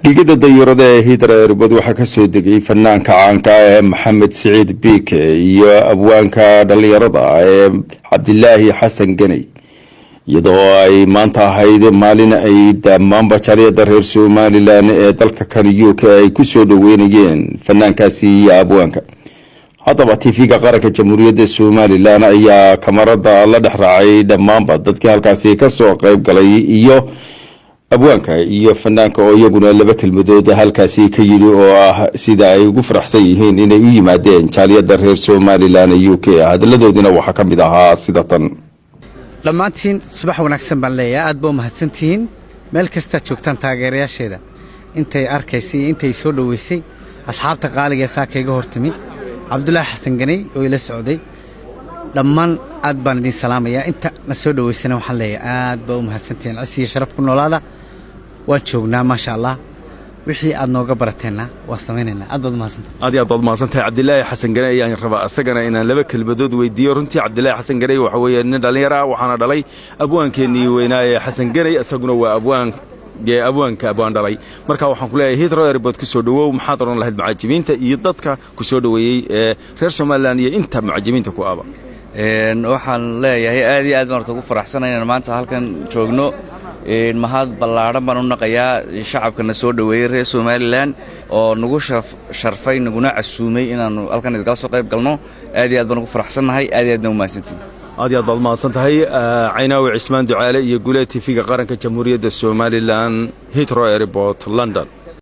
Gegida dayuurada ee Heathrow Airport waxaa kasoo degay fanaanka caanka ee Maxamed Siciid Biike iyo abwaanka dhalinyarada ee Cabdilaahi Xasan Ganey, iyadoo ay maanta ahayd maalin ay dhammaanba jaaliyada reer Somaliland ee dalka kan UK ay kusoo dhaweynayeen fanaankaasi iyo abwaanka. Haddaba TV-ga qaranka Jamhuuriyadda Somaliland ayaa kamarada la dhex raacay dhammaanba dadkii halkaasi kasoo qayb galay iyo abwaanka iyo fanaanka, oo iyaguna laba kelmadood halkaasi ka yidhi oo ah sida ay ugu faraxsan yihiin inay u yimaadeen jaaliyada reer Somaliland ee UK. Hadaladoodina waxaa ka mid ahaa sida tan. Dhammaantiin subax wanaagsan baan leeyahay. Aad ba u mahadsantihiin meel kastaad joogtaan, taageerayaasheeda intay arkaysay iyo intay soo dhoweysay, asxaabta qaaliga ee saaka iga hortimi, Cabdulaahi Xasan Ganey oo ila socday, dhammaan aad baan idiin salaamayaa. Inta na soo dhoweysana waxaan leeyahay aad baa u mahadsantihiin. Cis iyo sharaf ku noolaada. Waan joognaa, maasha Allah. Wixii aad nooga barateenna waa samaynaynaa. Aad baad u mahadsantahay. Aad iyo aad baad mahadsantahay. Cabdilaahi Xasan Ganey ayaan rabaa isagana inaan laba kelmadood weydiiyo. Runtii Cabdilaahi Xasan Ganey waxa weeye nin dhallinyaro ah, waxaana dhalay abwaankeenii weynaaye Xasan Ganey. Isaguna waa abwaan dee abwaanka abwaan dhalay. Marka waxaan ku leeyahay, Heathrow Airport ku soo dhowow. Maxaad odhan lahayd mucajimiinta iyo dadka ku soo dhoweeyey ee reer Somaliland iyo inta mucajimiinta ku aba? Waxaan leeyahay aad iyo aad baan horta ugu faraxsanay inaan maanta halkan joogno. Mahad ballaadhan baan u naqayaa shacabkana soo dhoweeyey reer Somaliland oo nagu sharfay, naguna casuumay inaannu halkan idikala soo qayb galno. Aad iyo aad baan ugu faraxsannahay. Aad iyo aadna u mahadsantiin. Aad iyo aad baad mahadsan tahay. Caynaawi Cismaan Ducaale iyo Guleed, TV-ga qaranka Jamhuuriyadda Somaliland, Heathrow Airport, London.